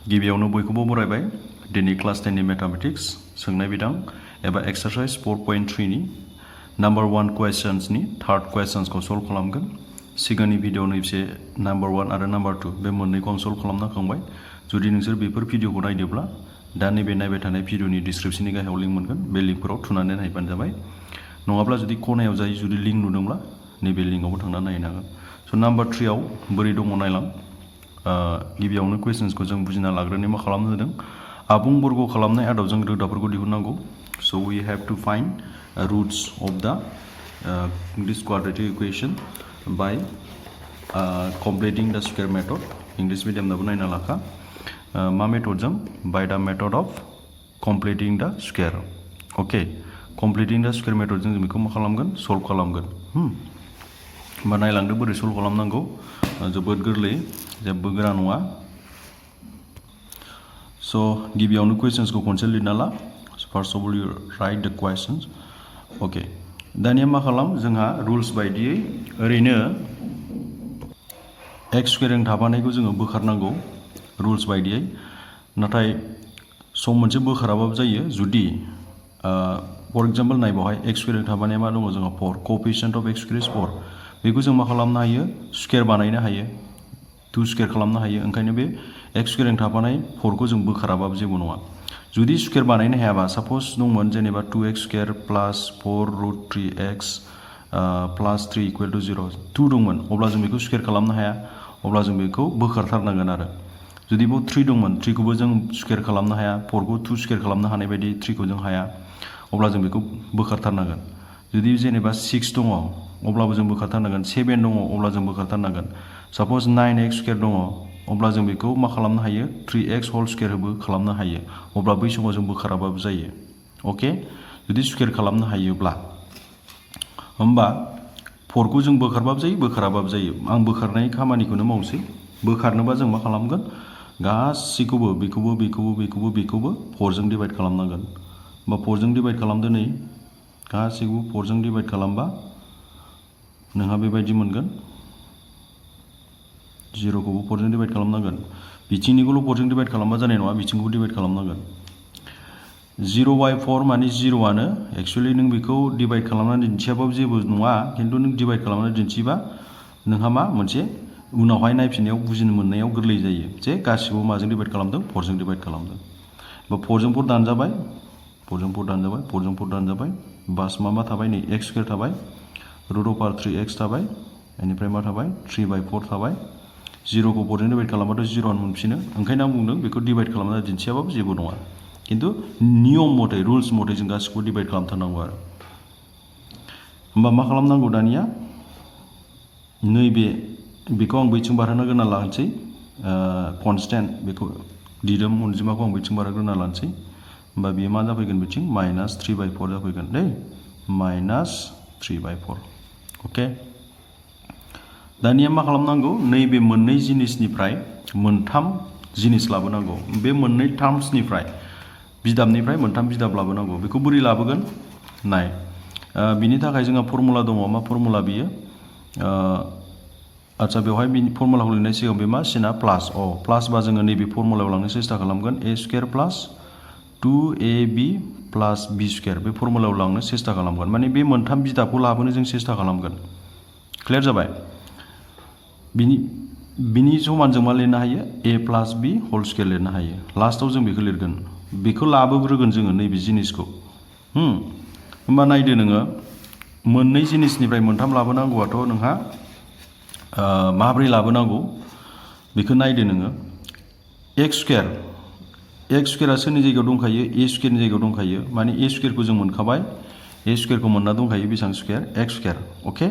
गिबियावनो बयखौबो बरायबाय दिनै क्लास 10 नि मैथमेटिक्स सोंनाय बिदां एबा एक्सारसाइज 4.3 नि नम्बर 1 क्वेश्चन्सनि थर्ड क्वेश्चन्सखौ सल्व खालामगोन। सिगांनि भिडिअ नैबे नम्बर 1 आरो नम्बर 2 बे मोननैखौ आं सल्व खालामना होखांबाय। जुदि नोंसोर बेफोर भिडिअखौ नायदोंब्ला दा नैबे नायबाय थानाय भिडिअनि डिसक्रिप्शननि गाहायाव लिंक मोनगोन, बे लिंकफोराव थुनानै नायबानो जाबाय। नङाब्ला जुदि खनायाव जाय जुदि लिंक नुदोंब्ला नैबे लिंकआवबो थांनानै नायनो हागोन। स' नम्बर 3 आव बोरै दङ नायलां। गिबियावनो कुवेश्चन्सखौ जों बुजिना लाग्रोनो मा खालामनो होदों, आबुं बर्ग खालामनाय आदबजों रोदाफोरखौ दिहुननांगौ। So' we have to find roots of the this quadratic equation by completing the square method। English मीडियमनाबो नायना लाखा मा मेथडजों, by the method of completing the square। Okay, completing the square मेथडजों जों बेखौ मा खालामगोन, सल्व खालामगोन। होमबा नायलांदो बोरै सल्व खालामनांगौ। जोबोद गोरलै, जेबो गोरा नङा। स' गिबियावनो कुवेश्चन्सखौ खनसे लिरना ला। First of all you write the questions. Okay, दानिया मा खालाम, जोंहा रुल्स बायदियै ओरैनो एक्स स्क्वेयरिं थाफानायखौ जोङो बोखारनांगौ रुल्स बायदियै। नाथाय सम मोनसे बोखाराबाबो जायो। जुदि फर एग्जाम्पल नाय, बेवहाय एक्स स्क्वेयरिं थाफानाया मा दङ जोंहा 4, कोएफिशिएंट ऑफ एक्स स्क्वेयर इज 4। बेखौ जों मा खालामनो हायो, स्क्वेयर बानायनो हायो, 2 स्क्वेयर खालामनो हायो। ओंखायनो बे एक्स स्क्वेयरिं थाफानाय 4 खौ जों बोखाराबाबो जेबो नङा। जुदि स्क्वेयर बानायनो हायाबा, साप'ज दंमोन जेनेबा 2x square plus 4 root 3x plus 3 equal to 0, 2 दंमोन, अब्ला जों बेखौ स्क्वेयर खालामनो हाया, अब्ला जों बेखौ बोखारथारनांगोन आरो। जुदि बेयाव 3 दंमोन, 3 खौबो जों स्क्वेयर खालामनो हाया, 4 खौ 2 स्क्वेयर खालामनो हानाय बायदि 3 खौ जों हाया, अब्ला जों बेखौ बोखारथारनांगोन। जुदि जेनेबा 6 दङ, अब्लाबो जों बोखारथारनांगोन। 7 दङ, अब्ला जों बोखारथारनांगोन। साप'ज 9x स्क्वेयर दङ, अब्ला जों बेखौ मा खालामनो हायो, 3x होल स्क्वेयरबो खालामनो हायो, अब्ला बै समाव जों बोखाराबाबो जायो। ओके, जुदि स्क्वेयर खालामनो हायोब्ला, होमबा 4 खौ जों बोखारबाबो जायो, बोखाराबाबो जायो। आं बोखारनाय खामानिखौनो मावसै। बोखारनोबा जों मा खालामगोन, गासैखौबो बेखौबो 4 जों डिभाइड खालामनांगोन। होमबा 4 जों डिभाइड खालामदो, नै गासैखौबो 4 जों डिभाइड खालामबा नोंहा बेबायदि मोनगोन। 0 खौबो 4 जों डिभाइड खालामनांगोन। बिथिंनिखौल' 4 जों डिभाइड खालामबा जानाय नङा, बिथिंखौबो डिभाइड खालामनांगोन। 0/4 माने 0आनो। एक्चुअली नों बेखौ डिभाइड खालामनानै दिन्थियाबाबो जेबो नङा, खिन्थु नों डिभाइड खालामनानै दिन्थिबा नोंहा मा मोनसे उनावहाय नायफिननायाव बुजिनो मोननायाव गोरलै जायो जे गासिबो माजों डिभाइड खालामदों, 4 जों डिभाइड खालामदों। बा 4 जों 4 दानजाबाय, 4 जों 4 दानजाबाय, 4 जों 4 दानजाबाय। बास मा थाबाय, नै x स्क्वेयर थाबाय, रुट अभार 3x थाबाय, बेनिफ्राय मा थाबाय, 3/4 थाबाय। 0 खौ 4 जों डिभाइड खालामबाथ' 0 आनो मोनफिनो। ओंखायनो आं बुंदों बेखौ डिभाइड खालामना दिन्थियाबाबो जेबो नङा, खिन्थु नियम मथे, रुल्स मथे जों गासिखौबो डिभाइड खालामथारनांगौ आरो। होमबा मा खालामनांगौ दानिया, नैबे बेखौ आं बैथिं बारहोनो गोनां लानोसै, कनस्टेन्ट, बेखौ दिदोम अनजिमाखौ आं बैथिं बारहोग्रोना लानोसै। होमबा बेयो मा जाफैगोन, बिथिं -3/4 जाफैगोन दै, -3/4। अके, दानिया मा खालामनांगौ, नैबे मोननै जिनिसनिफ्राय मोनथाम जिनिस लाबोनांगौ। बे मोननै टार्म्सनिफ्राय, बिदाबनिफ्राय मोनथाम बिदाब लाबोनांगौ। बेखौ बोरै लाबोगोन नाय। बिनि थाखाय जोंहा फर्मुला दङ। मा फर्मुला बियो, आच्छा, बेवहाय बिनि फर्मुलाखौ लिरनाय सिगां बे मा सिना प्लास, प्लास बा जोङो नैबे फर्मुलायाव लांनो सेस्था खालामगोन। a square plus 2ab plus b square, बे फर्मुलायाव लांनो सेस्था खालामगोन। माने बे मोनथाम बिदाबखौ लाबोनो जों सेस्था खालामगोन। क्लियार जाबाय? बिनि समान जों मा लिरनो हायो, a plus b whole square लिरनो हायो। लास्टाव जों बेखौ लिरगोन, बेखौ लाबोग्रोगोन जोङो नैबे जिनिसखौ। होमबा नायदो नोङो, मोननै जिनिसनिफ्राय मोनथाम लाबोनांगौआथ' नोंहा माब्रै लाबोनांगौ बेखौ नायदो नोङो। x स्क्वेयरा सोरनि जायगायाव दंखायो, a स्क्वेयरनि जायगायाव दंखायो। माने a स्क्वेयरखौ जों मोनखाबाय, a स्क्वेयरखौ मोनना दंखायो बेसेबां स्क्वेयर, x स्क्वेयर। अके,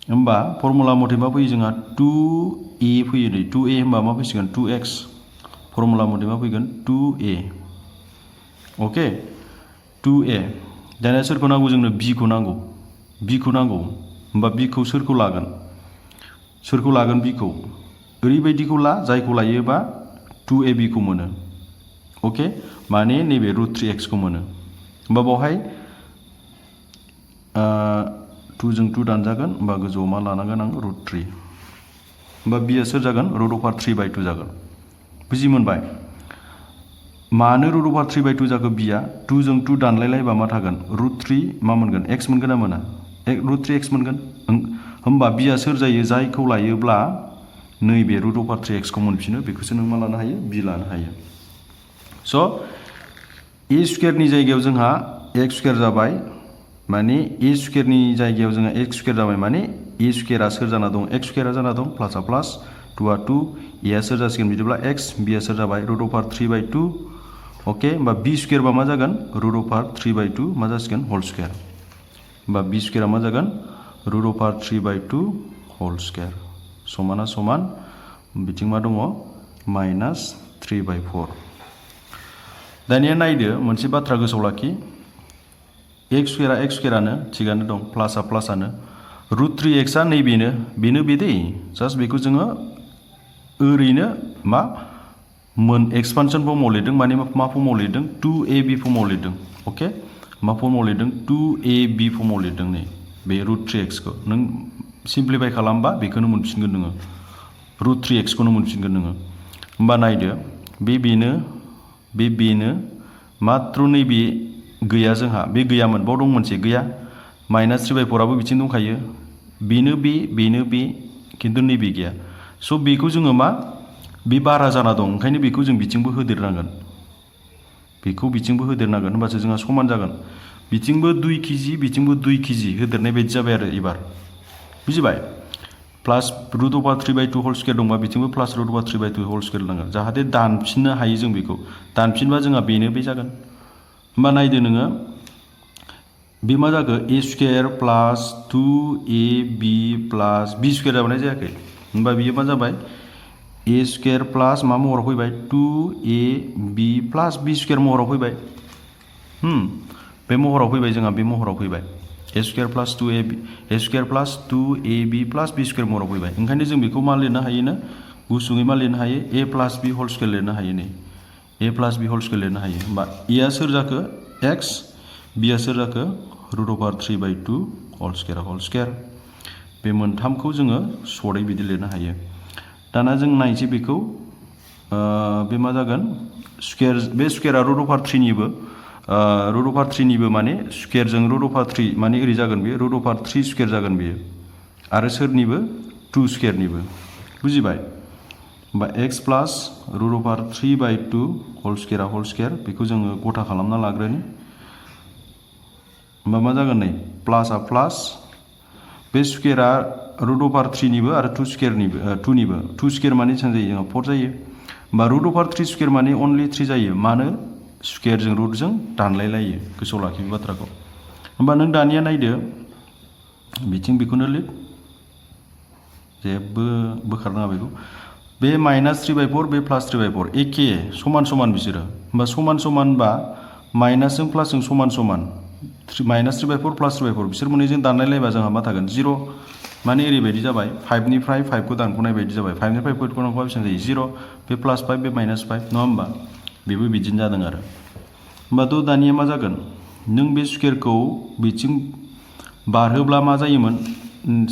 होमबा फर्मुला मथे मा फैयो जोंहा, 2a फैयो। नै 2a होमबा मा फैसिगोन, 2x। फर्मुला मथे मा फैगोन, 2a। अके, 2a। दानिया सोरखौ नांगौ जोंनो, b खौ नांगौ, b खौ नांगौ। होमबा b खौ सोरखौ लागोन, b खौ ओरैबायदिखौ ला, जायखौ लायोबा 2ab खौ मोनो। अके, माने नैबे रुट 3x खौ मोनो। होमबा बावहाय 2 जों 2 दानजागोन, होमबा गोजौआव मा लानांगोन आं, रुट 3। होमबा बियो सोर जागोन, रुट अभार 3/2 जागोन। बुजि मोनबाय मानो रुट अभार 3/2 जाखो बिया 2 जों 2 दानलायलायबा मा थागोन √3 मा मोनगोन x मोनगोन ना मोना √3x मोनगोन होमबा बिया सोर जायो जायखौ लायोब्ला नैबे रुट अभार 3x खौ मोनफिनो बेखौसो नों मा लानो हायो बि लानो हायो स' a स्क्वायरनि जायगायाव जोंहा x स्क्वायर जाबाय माने a स्क्वायरनि जायगायाव जोंहा x स्क्वायर जाबाय माने a स्क्वायरा सोर जाना दं x स्क्वायरा जाना दं प्लासआ प्लास 2आ 2 a आ सोर जासिगोन बिदिब्ला x b आ सोर जाबाय रुट अभार 3/2 ओके होमबा b स्क्वायर बा मा जागोन रुट अभार 3/2 मा जासिगोन होल स्क्वायर होमबा b स्क्वायरा मा जागोन रुट अभार 3/2 होल स्क्वायर समाना समान बिथिं मा दङ -3/4 दानिया नायदो मोनसे बाथ्रा गोसोआव लाखि x स्क्वायरानो थिगानो दं प्लासआ प्लासआनो √3x आ बेनो बे दै जास्ट बेखौ जोङो ओरैनो मा एक्सपानसन फर्माव लिरदों माने मा फर्माव लिरदों 2ab फर्माव लिरदों ओके मा फर्माव लिरदों 2ab फर्माव लिरदों नै बे √3x खौ नों सिम्प्लिफाइ खालामबा बेखौनो मोनफिनगोन नोङो √3x खौनो मोनफिनगोन नोङो होमबा नायदो बेनो मात्र नैबे गैया जोंहा बे गैयामोन बाव दं मोनसे गैया -3/4 आबो बिथिं दंखायो बेनो बे खिन्थु नैबे गैया स' बेखौ जोङो मा बे बारा जाना दं ओंखायनो बेखौ जों बिथिंबो होदेरनांगोन होमबासो जोंहा समान जागोन बिथिंबो 2 केजि बिथिंबो 2 केजि होदेरनाय बायदि जाबाय आरो एबार बुजिबाय प्लास रुट अभार 3/2 होल स्क्वायर दंबा बिथिंबो प्लास रुट अभार 3/2 होल स्क्वायर नांगोन जाहाथे दानफिननो हायो जों बेखौ दानफिनबा जोंहा बेनो बे जागोन होमबा नायदो नोङो बे मा जाखो a square plus 2ab plus b square जाबाय जायाखै होमबा बियो मा जाबाय a स्क्वायर प्लास मा महराव फैबाय 2ab प्लास b स्क्वायर महराव फैबाय बे महराव फैबाय जोंहा बे महराव फैबाय a square plus 2ab plus b square महराव फैबाय ओंखायनो जों बेखौ मा लिरनो हायोनो गुसुङै मा लिरनो हायो a plus b whole square लिरनो हायो नै a plus b whole square लिरनो हायो होमबा a आ सोर जाखो x b आ सोर जाखो रुट अभार 3/2 होल स्क्वायर बे मोनथामखौ जोङो सर्टै बिदि लिरनो हायो दाना जों नायनोसै बेखौ बे मा जागोन स्क्वायर बे स्क्वायरा रुट अभार 3निबो माने स्क्वायरजों रुट अभार 3 माने ओरै जागोन बेयो रुट अभार 3 स्क्वायर जागोन बेयो आरो सोरनिबो 2 स्क्वायरनिबो बुजिबाय होमबा x plus root over 3/2 whole square बेखौ जोङो गथा खालामना लाग्रोनि होमबा मा जागोन नै प्लासआ प्लास बे स्क्वायरा रुट अभार 3निबो आरो 2 स्क्वायर माने बेसेबां जायो जोंहा 4 जायो होमबा रुट अभार 3 स्क्वायर माने अनलि 3 जायो मानो स्क्वायरजों रुटजों दानलायलायो गोसोआव लाखि बे बाथ्राखौ होमबा नों दानिया नायदो बिथिं बेखौनो लिर जेबो बोखारनाङा बेखौ बे -3/4 बे +3/4 एखे समान बिसोरो होमबा समान माइनासजों प्लासजों समान -3/4 +3/4 बिसोर मोननैजों दानलायलायबा जोंहा मा थागोन 0 माने ओरैबायदि जाबाय 5 निफ्राय 5 खौ दानख'नाय बायदि जाबाय 5 निफ्राय 5 खौ दानख'बा बेसेबां जायो 0 बे +5 बे -5 नङा होमबा बेबो बिदिनो जादों आरो होमबाथ' दानिया मा जागोन नों बे स्क्वायरखौ बिथिं बारहोब्ला मा जायोमोन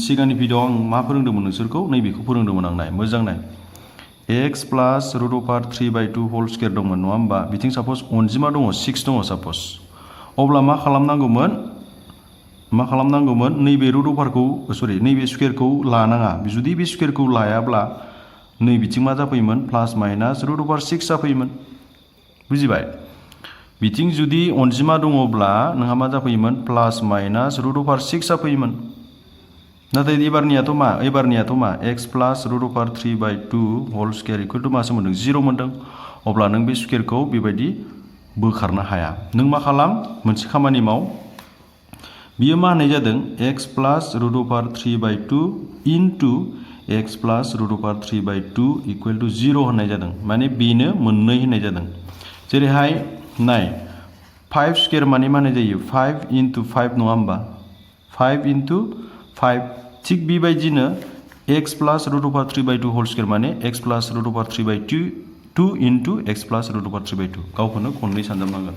सिगांनि भिडिअ'आव आं मा फोरोंदोंमोन नोंसोरखौ नैबेखौ फोरोंदोंमोन आं नाय मोजां नाय x plus root over 3/2 whole square दंमोन नङा होमबा बिथिं साप'ज अनजिमा दङ 6 दङ साप'ज अब्ला मा खालामनांगौमोन नैबे रुट अभारखौ नैबे स्क्वायरखौ लानाङा जुदि बे स्क्वायरखौ लायाब्ला नै बिथिं मा जाफैयोमोन प्लास माइनास रुट अभार 6 जाफैयोमोन बुजिबाय बिथिं जुदि अनजिमा दङब्ला नोंहा मा जाफैयोमोन प्लास माइनास रुट अभार 6 जाफैयोमोन नाथाय एबारनियाथ' मा x plus root over 3/2 whole square equal to मासो मोनदों 0 मोनदों अब्ला नों बे स्क्वायरखौ बेबायदि बोखारनो हाया नों मा खालाम मोनसे खामानि माव बियो मा होननाय जादों x plus root over 3/2 into x plus root over 3/2 equal two 0 होननाय जादों माने बेनो मोननै होननाय जादों जेरैहाय नाय 5 स्क्वायर माने मा होननाय जायो 5 इनटु 5 नङा होमबा 5 इनटु 5 थिग बेबायदिनो x plus root over 3/2 whole square माने x plus root over 3/2 into x plus root over 3/2 गावखौनो खननै सानजाबनांगोन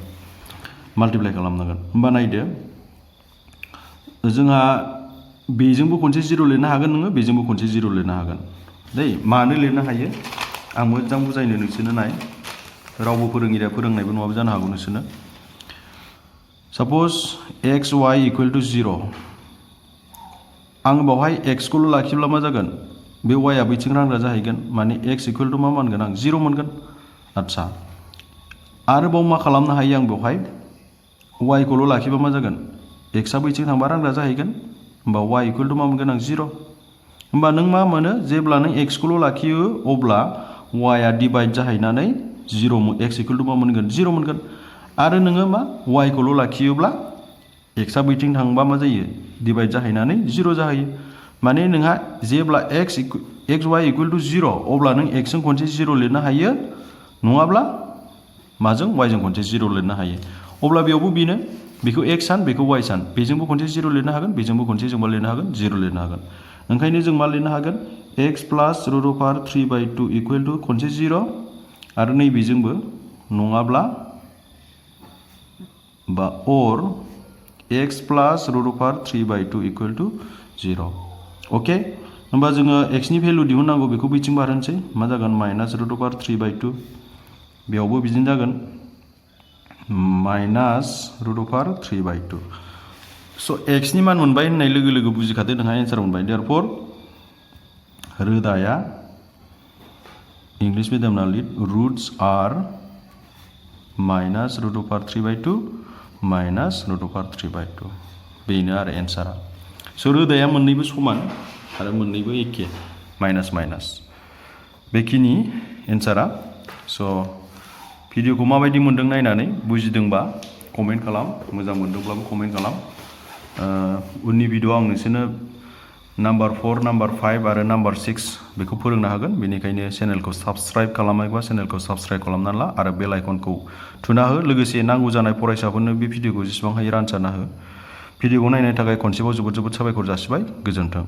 माल्टिप्लाइ खालामनांगोन होमबा नायदो जोंहा बेजोंबो खनसे 0 लिरनो हागोन नोङो बेजोंबो खनसे 0 लिरनो हागोन दै मानो लिरनो हायो आं मोजां बुजायनो नोंसोरनो नाय रावबो फोरोंगिरिया फोरोंनायबो नङाबो जानो हागौ नोंसोरनो suppose x y equal to 0 आं बावहाय एक्स खौल' लाखिब्ला मा जागोन बे वाइ आ बैथिं रानग्रा जाहैगोन माने एक्स इकुवेल टू मा मोनगोन आं 0 मोनगोन आच्छा आरोबाव मा खालामनो हायो आं बेवहाय वाइ खौल' लाखिबा मा जागोन एक्स आ बैथिं थांबा रानग्रा जाहैगोन होमबा वाइ इकुवेल टू मा मोनगोन आं 0 होमबा नों मा मोनो जेब्ला नों एक्स खौल' लाखियो अब्ला वाइ आ डिवाइड जाहैनानै 0 एक्स इकुवेल टू मा मोनगोन 0 मोनगोन आरो नोङो मा वाइ खौल' लाखियोब्ला एक्स आ बैथिं थांबा मा जायो डिवाइड जाहैनानै 0 जाहैयो माने नोंहा जेब्ला एक्स वाइ इकुवेल टू 0 अब्ला नों एक्स जों खनसे 0 लिरनो हायो नङाब्ला माजों वाइ जों खनसे 0 लिरनो हायो अब्ला बेयावबो बेनो बेखौ एक्स सान बेखौ वाइ सान बेजोंबो खनसे 0 लिरनो हागोन बेजोंबो खनसे जों मा लिरनो हागोन 0 लिरनो हागोन ओंखायनो जों मा लिरनो हागोन एक्स प्लास रुट अभार 3/2 इकुवेल टू खनसे 0 आरो नैबेजोंबो नङाब्ला बा और एक्स प्लास रुट अभार 3/2 इकुवेल टू 0 अके होमबा जोङो एक्स नि भेलु दिहुननांगौ बेखौ बैथिं बारहोनोसै मा जागोन माइनास रुट अभार 3/2 बेयावबो बिदिनो जागोन माइनास रुट अभार 3/2 स' एक्स नि मान मोनबाय होननाय लोगो लोगो बुजिखादो नोंहा एन्सार मोनबाय देयरफर रोदाया इंलिश मिडियाम ना लिर roots are minus root over 3/2 minus root over 3/2 बेनो आरो एन्सारा स' रोदाया मोननैबो समान आरो मोननैबो एखे माइनास माइनास बेखिनि एन्सारा स' भिडिअखौ माबायदि मोनदों नायनानै बुजिदोंबा कमेन्ट खालाम मोजां मोनदोंब्लाबो कमेन्ट खालाम उननि भिडिअ आं नोंसोरनो नाम्बार 4 नाम्बार 5 आरो नाम्बार 6 बेखौ फोरोंनो हागोन बेनिखायनो चेनेलखौ साबस्क्राइब खालामाखैबा चेनेलखौ साबस्क्राइब खालामना ला आरो बेल आइकनखौ थुना हो लोगोसे नांगौ जानाय फरायसाफोरनो बे भिडिअखौ जेसेबां हायो रानसारना हो भिडिअखौ नायनायनि थाखाय खनसेबाव जोबोद साबायखर जासिबाय गोजोन्थों।